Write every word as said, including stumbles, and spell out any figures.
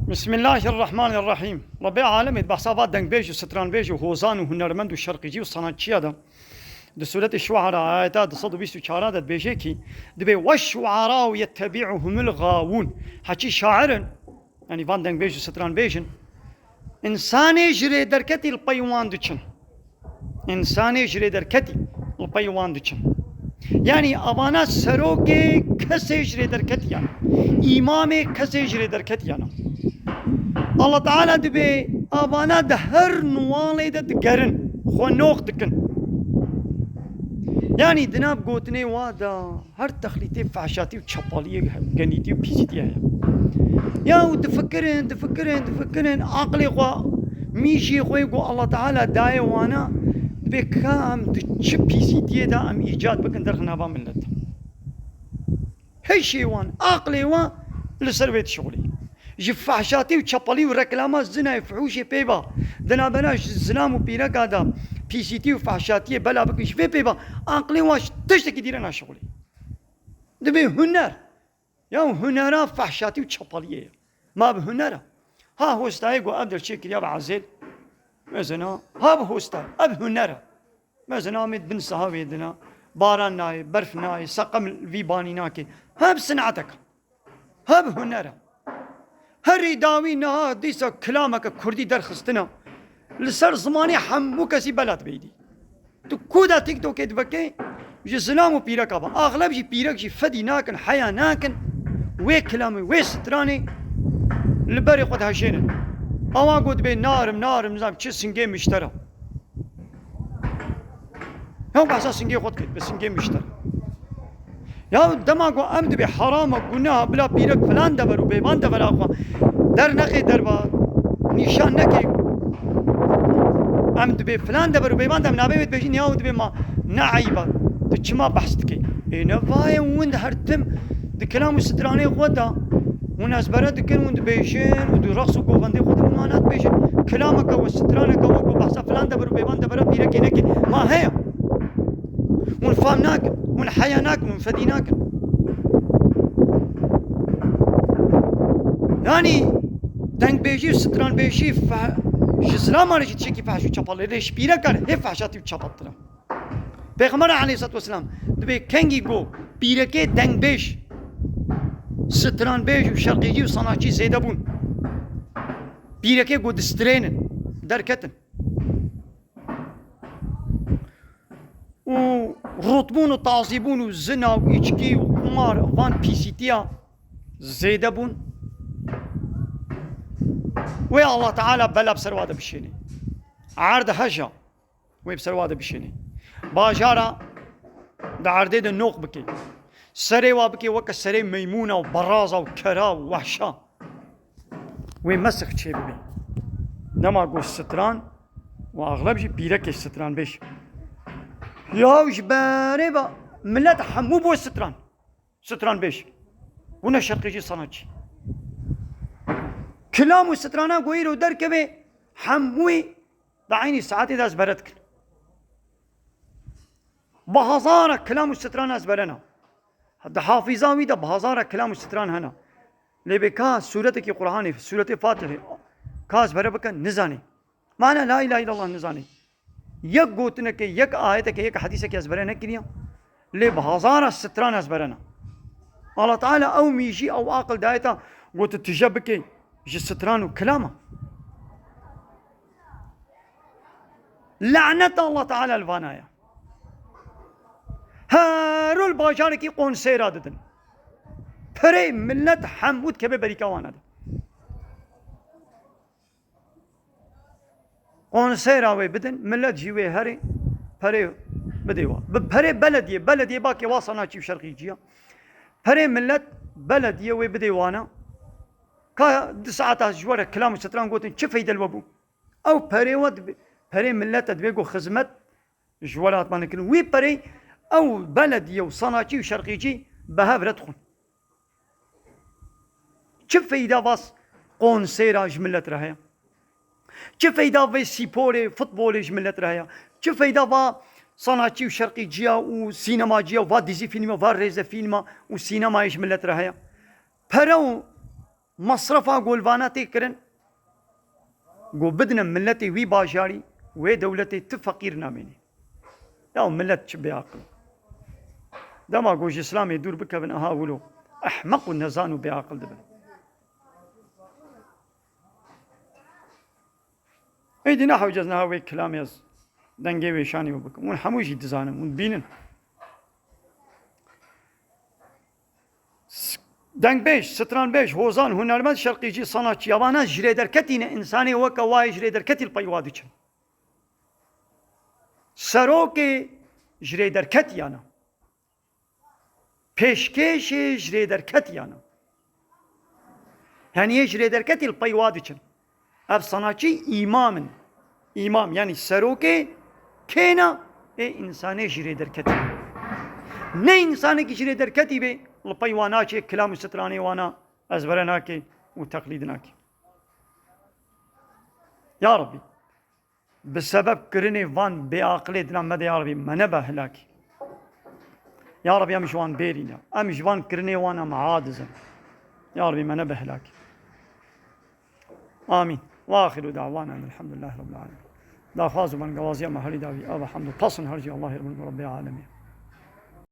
Bismillahirrahmanirrahîm. Rebbê alemê di behsa va dengbêj û stranbêj û hozan û hunermend û şerqîcî û sanatçiya de di Sûretê Şuara ayeta du sed û bîst û çar de dibêje kî dibê weşşuarau yettebi'uhumul gawûn. Heçî şair in, yanî van dengbêj û stranbêj in, însanê ji rê derketî li pey wan diçin. Însanê ji rê derketî li pey wan diçin. Yanî avana serokê kesê ji rê derketiyan, îmamê kesê ji rê derketiyan. Allah Teala dibê avana di her nuwalê de digerin, xwe noq dikin. Yanî di nav gotinê wa de her texlîtê fehşatî û çepaliyê, genîtî û pîsîtî heye. Ya û difikirin, difikirin, difikirin, aqlê xwe, mîjiyê xwe yê ku Allah Teala daye wana, dibê ka em di çi pîsîtiyê de em îcad bikin derxin nava millet. Hişê wan, aqlê wan li ser wê dişixulî. Ji fehşatî û çepalî û reklama zinayê, fuhûşê pê ba, di navbera ji zilam û pîreka de pîsîtî û fehşatiyê bela bikin, ji vê pê ba, aqlê wan ji tiştekî dî re naşixulî. Dibê huner. Ya hunera fehşatî û çepaliyê ye. Ma bi hunera. Ha hostayê ku ev der çêkiriya bi ezêl. Mesela, ha bi hosta, ev hunera. Mesela, em ê di bin sihavê dina, baran nayê, berf nayê, seqem li vî banî nake. Ha bi sineteka. Ha bi hunera. Herî dawî niha dîsa kilameke kurdî derxistina. Li ser zimanê hemû kesî bela dibê dî. Tu ku de TikTokê divekê, ji zilam û pîreka ve. Axleb jî pîrek jî fedî nakin, heya nakin. Wê kilamê, wê stranê li berê xwe dihejênin. Awa got dibê narim, narim, nizam çi singê miştera. Ya behsa singê xwe dikê, bi singê miştera. Ya dema ku em dibê herama, guneha, bila pîrek filan dever û bêvan devera xwe dernexê derva, nîşan neke. Em dibê filan dever û bêvan dem nabê wê dibêjin ya û dibê ma ne eyba. Tu çima behs dikê? Ê ne vayê win her tim di kilam û stranê xwe de hûn ezbere dikin, hûn dibêjin û di reqs û govendê xwe de hûn wana dibêjin. Kilameke we, straneke we ku behsa filan dever û bêvan devera pîrekê neke. Ma heye. Hûn fam nakin, hûn heya nakin, hûn fedî nakin. Yanî dengbêjî û stranbêjî fe-, ji zilaman re jî tiştekî fehş û çepal e, lê ji pîrekan hê fehşatî û çepaltir e. Pêxember aleyhissalatu vesselam dibê kengî ku pîrekê dengbêj, stranbêj û şerqîcî û sanatçî zêde bûn. Pîrekê ku distrênin, derketin. û rûtbûn û tazîbûn û zina û îçkî û qumar, van pîsîtiya zêde bûn. Wê Allah Teala bela bi ser wa de bişênê. Erd heja wê bi ser wa de bişênê. Bajara di erdê de noq bike. Serê wa bike weke serê meymûna û beraza û kera û wehşa. Wê mesix çê bibe. Dema got stran, û axleb jî pîrekê stranbêj. Ya ji berê ve milet hemû bû stran. Stranbêj. Bûne şerqîcî sanatçî. Kilam û strana ku îro derkeve hemûyî di eynî saetê de ezbere dikin. Bi hezara kilam û stran ezbere ne. Di hafîza wî de bi hezara kilam û stran hene. Lê bê ka sûretekî Qur'anê, sûretê Fatihê, ka ezbere bike, nizanê. Mana la ilahe illallah nizanê. Yek gotinekê, yek ayetekê, yek hedîsekê ezbere nekiriye. Lê bi hezara stran ezbere ne. Allah Teala ew mîjî, ew aqil daye te, got tu tije bike ji stran û kilama. Lanet Allah Teala li vana ye. Her ol bajarekî konsêra didin. Pirê millet hemû dikeve berîka wana de. Konsêra wê bidin, millet jî wê herê perê bidê wa. Bi perê belediyê, belediyê bakê wa sanatçî û şerqîcî ya. Perê millet belediyê wê bidê wana. Ka di saeta ji we re kilam û stran gotin çi feyde li we bû? Ew perê we dibe, perê millet e, divê ku xizmet ji welat me nekirin. Wî perê ew belediye û sanatçî û şerqîcî bi hev re dixwin. Çi feyda va s-, konsêra ji millet re heye? Çi feyda vê spîporê, futbolê ji millet re heye? Çi feyda va sanatçî û şerqîciya û sînemacîya û va dizî fîlma, va rêzefîlma û sînemayê ji millet re heye? Pere û Mesrefa golvana tê kirin, go bidine miletê wî bajarî, wê dewletê tu feqîr namênî. Ya millet çi bêaqil. Dema go ji Îslamê dûr bikevin, aha wilo ehmeq û nezan û bêaqil dibin. Êdî ne hewce ez niha wê kilamê ez dengê wê şanê wî bikim. Hûn hemû jî dizanin, hûn dibînin. S-, dengbêj, stranbêj, hozan, hunermend şerqîcî, sanatçî, ya vana ji rê derketî ne, însanê weke wa yê ji rê derketî li pey wa diçin. Serokê ji rê derketî yana. Pêşkêşê ji rê derketî yana. Yanî yê ji rê derketî li pey wa diçin. Ev sanatçî îmam in. Îmam, yanî serokê kêna ê însanê ji rê derketî. Ne însanekî ji rê derketî bê, li pey wa naçê, kilam û stranê wana ezbere nake û teqlîd nake. Ya Rabbî, bi sebeb kirinê van bêaqilê dina me de, ya Rabbî, me nebe hilakî. Ya Rabbî, em ji wan bêrî ne. Em ji van kirinê wan em aciz in. Ya Rabbî, me nebe hilakî. Amîn. Ve axiru da'wana elhamdülillahi rabbil alemin. Daxwaz û bengewaziya me herî dawî, ev hamd û pesn her jî Allahê Rabbul Rabbil Alemin.